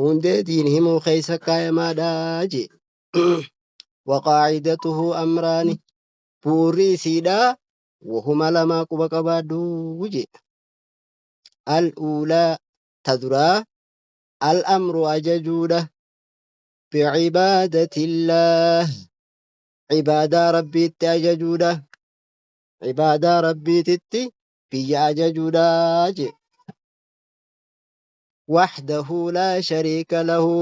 Hundee diin himuu keessa kaayamaadha jee. Waqaacidatuhu amraani, bu'uurri isiidha wahuma lamaa quba qabaadhu jee. Al-uulaa, ta duraa, al-amru ajajuudha, bicibaadatillaah, cibaadaa Rabbiitti ajajuudha, cibaadaa Rabbiititti biyya ajajuudha jee. Wahdahu laa shariika lahu,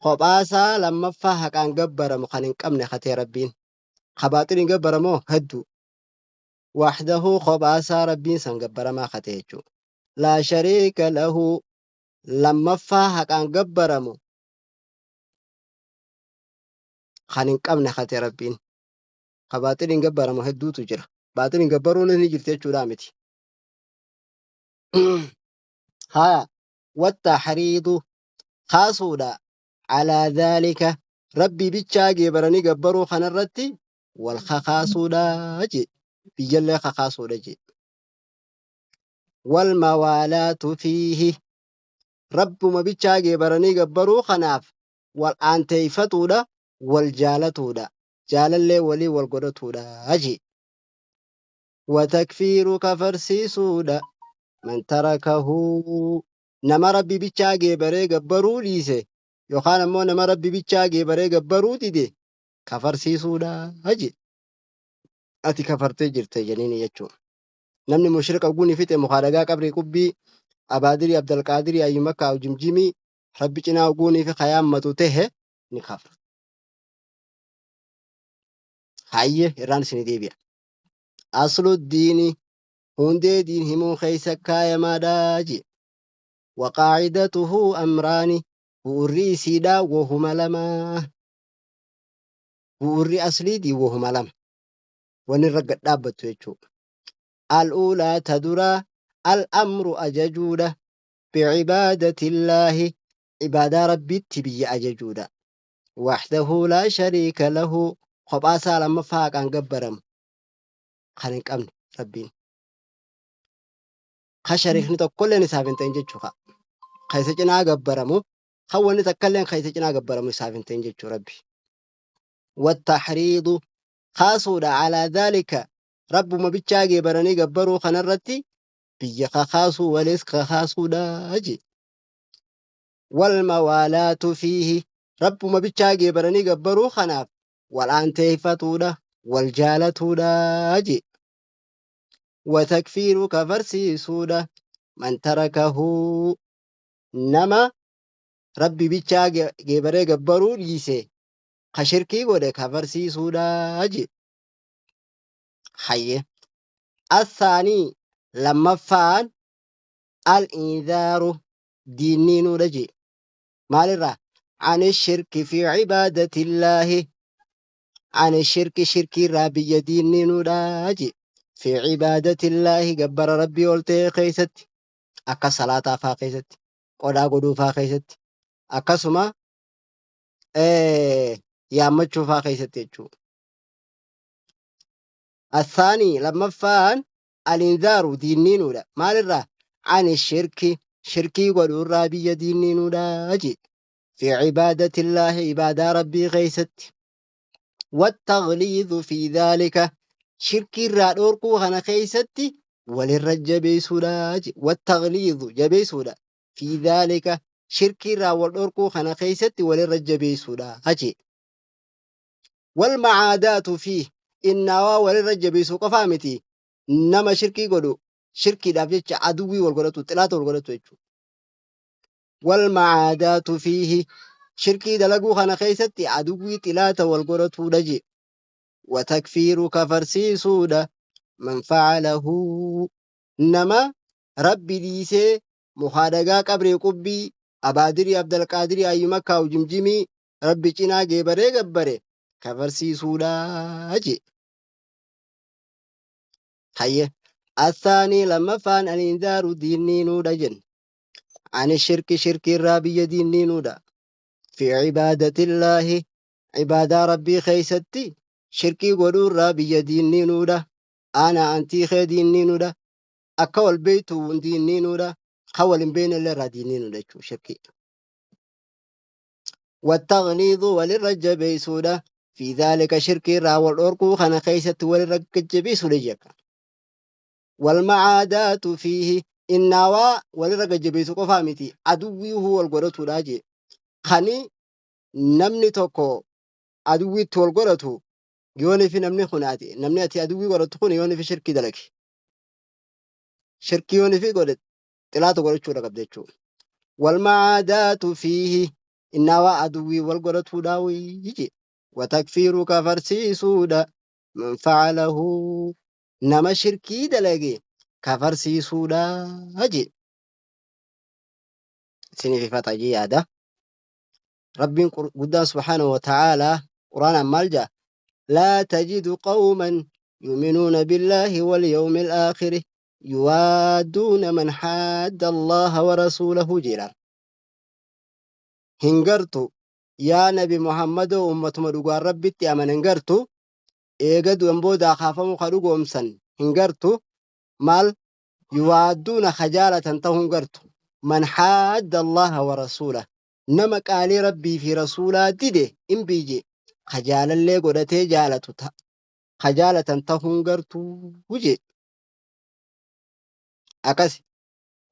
kophaasaa lammaffaa haqaan gabbaramu kan hin qabne katee Rabbiin. Ka baaxiliin gabbaramoo hedduu. Wahdahu, kophaasaa Rabbiin san gabbaramaa katee jechuudha. Laa shariika lahu, lammaffaa haqaan gabbaramu kan hin qabne katee Rabbiin. Ka baaxiliin gabbaramu hedduutu jira. Baaxiliin gabbaruunis ni jirti jechuudha miti. Haya, wattaxriidu, kaasuudha, calaa dhaalika, Rabbii bichaa geebaranii gabbaruu kanarratti wal kakaasuudha jee, biyyallee kakaasuudha jee. Wal mawaalaatu fiihi, Rabbuma bichaa geebaranii gabbaruu kanaaf wal aanteeyfatuudha, wal jaalatuudha, jaalallee walii wal godhatuudha jee. Watakfiiru, kafarsiisuudha, man tarakahu, nama Rabbi bichaa geebaree gabbaruu dhiise yookaan ammoo nama Rabbi bichaa geebaree gabbaruu dide kafarsiisuudha je. Ati kafartee jirte jeniini jechuudha. Namni mushrika guni fixe mukaa dhagaa qabrii qubbii abaadirii abdalqaadirii ayyumakkaa jimjimii Rabbi cinaa uguunii fi kayaammatu tehe ni kafra. Hayyee, irraan isinii deebi'a. Aslu diini, hundee diin himuu keessa kaayamaadha jee. Waqaacidatuhu amraani, bu'urri isiidha wahuma lama. Bu'urri aslii diin wahuma lama. Wanni irra gad dhaabbattu jechuudha. Al'uulaa, ta duraa, al-amru ajajuudha, bicibaadatiillaahi, cibaadaa Rabbiitti biyya ajajuudha. Wahdahu laa shariika lahu, kophaasaa lammaffaa haqaan gabbaramu kan hin qabne Rabbiin. Ka shariikni tokkolleen isaaf hin ta'in jechuu ka. Ka isa cinaa gabbaramu, kan wanni takkalleen ka isa cinaa gabbaramu isaaf hin ta'in jechuu Rabbi. Wattahriidu, kaasuudha, alaa dhaalika, Rabbuma bichaa geebaranii gabbaruu kanarratti biyya kakaasuu waliis kakaasuudha jee. Wal mawaalaatu fiihi, Rabbuma bichaa geebaranii gabbaruu kanaaf wal aanteeyfatuudha, wal jaalatuudha jee. Wa takfiiru, kafarsiisuudha, man tarakahu, nama Rabbi bichaa geebaree gabbaruu dhiise ka shirkii godhe kafarsiisuudha jee. Hayye. Athaanii, lammaffaan, al inzaaru, diinniinuudha jee. Maalirraa? Ani shirki fi cibaadatillahi, ani shirki, shirkiirraa biyya diinniinuudha jee. Fi cibaadatillahi, gabbara Rabbii ol ta'e keessatti, akka salaataa faa keessatti, qodhaa godhuu faa keessatti, akkasuma yaammachuu faa keessatti jechuudha. Athaanii, lammaffaan, al-inzaaru, diinniinuudha. Maalirraa? Ani shirki, shirkii godhuurraa biyya diinniinuudha jee. Fi cibaadatillahi, ibaadaa Rabbii keessatti. Wattaghliidu fi dhaalika, shirkiirraa dhoorkuu kana keessatti walirra jabeessuudha jee. Wattaghliidu, jabeessuudha. Fi dhaalika, shirkiirraa wal dhoorkuu kana keessatti walirra jabeessuudha jee. Wal macaadaatu fi innaawaa walirra jabeessuu qofaa miti, nama shirkii godhu shirkiidhaaf jecha aduwwii wal godhatu, xilaata wal godhatu jechuudha. Wal macaadaatu fiihi, shirkii dalaguu kana keessatti aduwwii xilaata wal godhatuudha jee. Watakfiiru, kafarsiisuudha, man facalahu, nama Rabbi dhiisee mukaa dhagaa qabrii qubbii abaadirii abdalqaadirii ayyumakkaawu jimjimii Rabbi cinaa geebaree gabbare kafarsiisuudha jee. Hayye. Athaanii, lammaffaan, al-inzaaru, diinniinuudha jenne. Ani shirki, shirkii irraa biyya diinniinuudha. Fi cibaadatillahi, cibaadaa Rabbii keessatti shirkii godhuu irraa biyya diinniinuudha. Ana antii kee diinniinuudha. Akka wal beektu diinniinuudha. Kan wal hin beekne illee irraa diinniinuudha jechuudha shirkii. Wattaghliidhu walirra jabeessuudha. Fi dhaalika shirkii irraa wal dhorkuu kana keessatti walirra gajjabeessuudha jedha. Walmacaadaatu fiihi innaawaa walirra gajjabeessu qofaa miti aduwwiihuu wal godhatuudha jee. Kani namni tokko aduwwiitti wal godhatu yoonifi namni kun ati namni ati aduwwii godhattu kun yoonifi shirkii dalage. Shirkii yoonifi godhe xilaata godhachuudha qabda jechuudha. Walmacaadaatu fiihi innaawaa aduwwii wal godhatuudha wayyi watakfiiru kafarsiisuudha man facalahu nama shirkii dalage kafarsiisuudha jee. Isiniif ifata jee yaada. Rabbiin guddaan subhaanahu wa ta'aalaa quraanaan maal jedha? Laa tajidu qawman yu'minuuna billaahi wal yawmil aakhiri yuwaadduuna man haadda Allaaha wa rasuulahu jedha. Hin gartu yaa nabi Muhammadoo ummatuma dhugaan Rabbitti amanan gartu eega du'an boodaa kaafamuu ka dhugoomsan hin gartu maal yuwaadduuna ka jaalatan ta'uu hin gartu man haadda Allaaha wa rasuulah nama qaalii Rabbii fi rasuulaa dide in biije ka jaalallee godhatee jaalatu ka jaalatan ta'uu hin gartuu jee. Akasi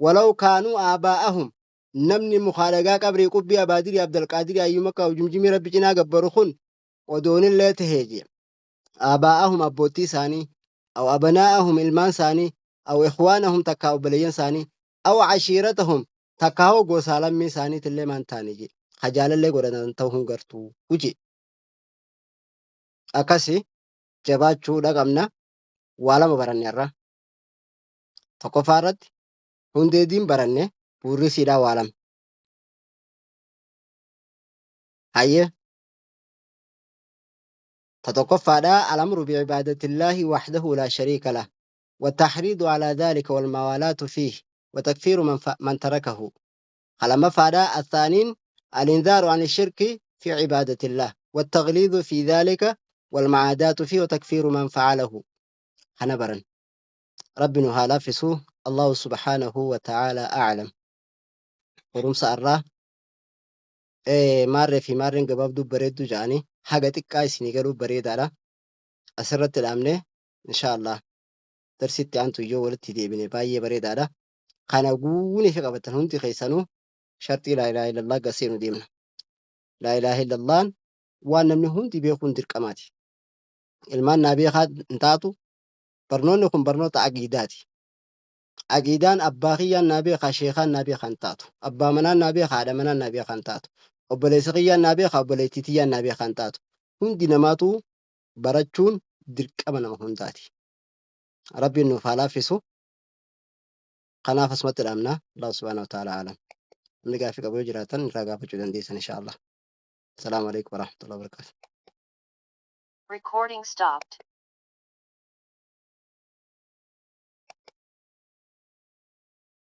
walaw kaanuu aabaa'ahum namni mukaa dhagaa qabrii qubbii abaadirii abdalqaadirii ayyumakka ujumjimii rabbi cinaa gabbaru kun odoonillee tahee jee aabaa'ahum abboottii isaanii aw abanaa'ahum ilmaan isaanii aw ikhwaanahum takkaa obboleeyyan isaanii aw ashiiratahum takkaa hoo gosaa lammii isaaniitillee maan taane jee ka jaalallee godhatan ta'uu hin gartuu jee akkasi jabaachuudha qabna waa lama baranne irra tokkoffaa irratti hundee diin baranne buurri siidhaa waa lama. Hayyee ta tokkoffaadha al-amru bi'ibaadatillahi wahdahu laa shariika lah والتحريض على ذلك والموالاة فيه وتكفير من تركه. lamaffaadha الثانين الإنذار عن الشرك في عبادة الله والتغليظ في ذلك والمعاداة فيه وتكفير من فعله. kana baran rabbi nu haa laaffisu. Allahu subhaanahu wa ta'ala a'lam. Barumsa irraa maarree fi maarreen gabaabduu bareedduu jedhanii haga xiqqaa isinii galuu bareedaadha. Asirratti dhaabne insha Allah darsitti aantu yoo walitti deebine baay'ee bareedaadha. Kana guunii fi qabatan hundi keessanuu sharxii laa ilaaha illallah gaseenu deemna. Laa ilaaha illallaan waan namni hundi beekuun dirqamaati. Ilmaan naa beekaa hin taatu barnoonni kun barnoota aqiidaati. Aqiidaan abbaa kiyyaan naa beekaa sheekaan naa beekaa hin taatu. Abbaa manaan naa beekaa haadha manaan naa beekaa hin taatu. Obboleessa kiyyaan naa beekaa obboleettii tiyyaan naa beekaa hin taatu. Hundi namaatu barachuun dirqama nama hundaati. Rabbiin nuuf haa laaffisu. Kanaaf asumatti dhaabna. Allah subhaanahu wa ta'ala alam. Namni gaaffii qabu yoo jiraatan irraa gaafachuu dandeessan insha Allah. Salaamu alaikum warahmatullahi wabarakatuh. Recording stopped.